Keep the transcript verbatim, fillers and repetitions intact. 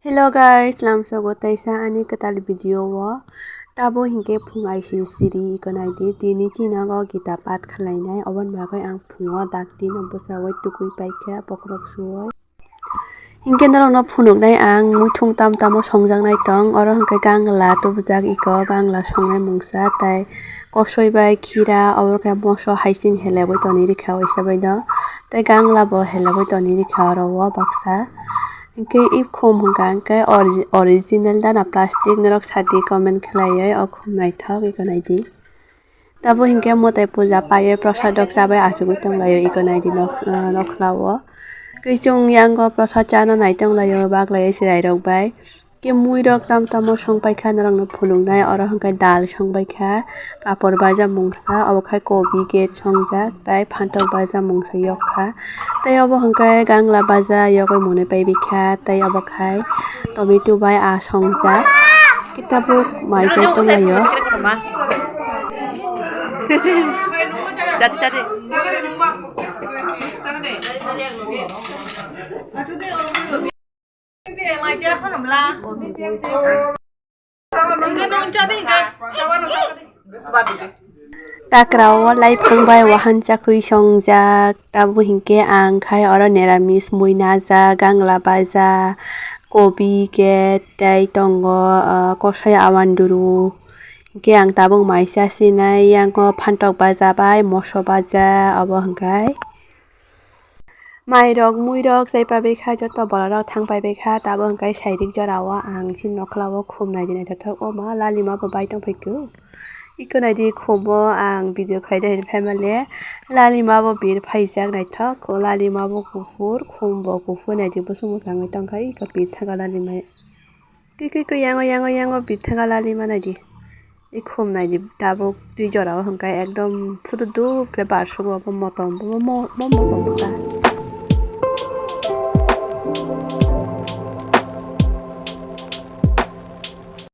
Hello guys, lamsogo taisa ani kwtal video o. Tabo hinkhe phung aising siri iko naidi, tini chini nogo gita pat khwlainai, oboni bagwi ang phungo dakti no bwchaui tukui paikha bokhorok suui. Hinkhe norokno phunuknai ang muithung tam tamo songjaknai tong, oro hinkhe gangla tubujak iko, gangla songnai mungsa, tai kosoi bai khira, oro khe moso haising helebwi tonwi rikha waisa baino, tei gangla bo helebwi tonwi rikha oro o baksa. Hinkhe ikhum hwnkha hinkhe ori-, original da na plastic, norok sadi comment khlaiwi, o khum naithok iko naidi. Tabo hinkhe mwtai puja paiwi prosadok chabai achugwi tonglaio iko naidi nok-, ah, nokhlao. Khe chwng yango prosad chana nai tonglaio baklai chwrairok bai. Khe muirok tam tamo songpaikha norokno phunuknai, oro hinkhe dal songbaikha, papor baja mungsa, obo khai kobi get songjak, tei phantok baja mungsa yokha. Tei obo hinkhe gangla baja yogwi mwnwi paibikha, tei obo khai tomato bai aa songjak. Khe tabuk mai chai tonglaio. Chadi, chadi. Takrao laiphang bai wahan chakhui songjak, tabo hinkhe ang khai oro neramis mui najak, gangla baja, kobi get, tei tongo, ah, kosoi awanduru. Hinkhe ang tabuk mai chasinai, yango phantok baja bai moso baja, obo hinkhe. Mairok, muirok chaipabaikha, joto bororok thangpaibaikha, tabo hinkhe sairik jorao ang chini nokhlao khum naidi naithothok. O ma, lalima bo bai tongphaikho. Iko naidi khumo ang video khaida hinwi phaimale, lalima bo bir phaijak naithok. O lalima bo kuphur, khum bo kuphur, naidi bwswk mwchangwi tongkha, iko bir thangkha lalima. Kwi, kwi, kwi, yango, yango, yango, bithanga lalima naidi. I khum naidi, tabuk twi jorao hwnkhe ekdom phutu dub khe barsugo, bo motom, bo mo-, mo-, motom ta.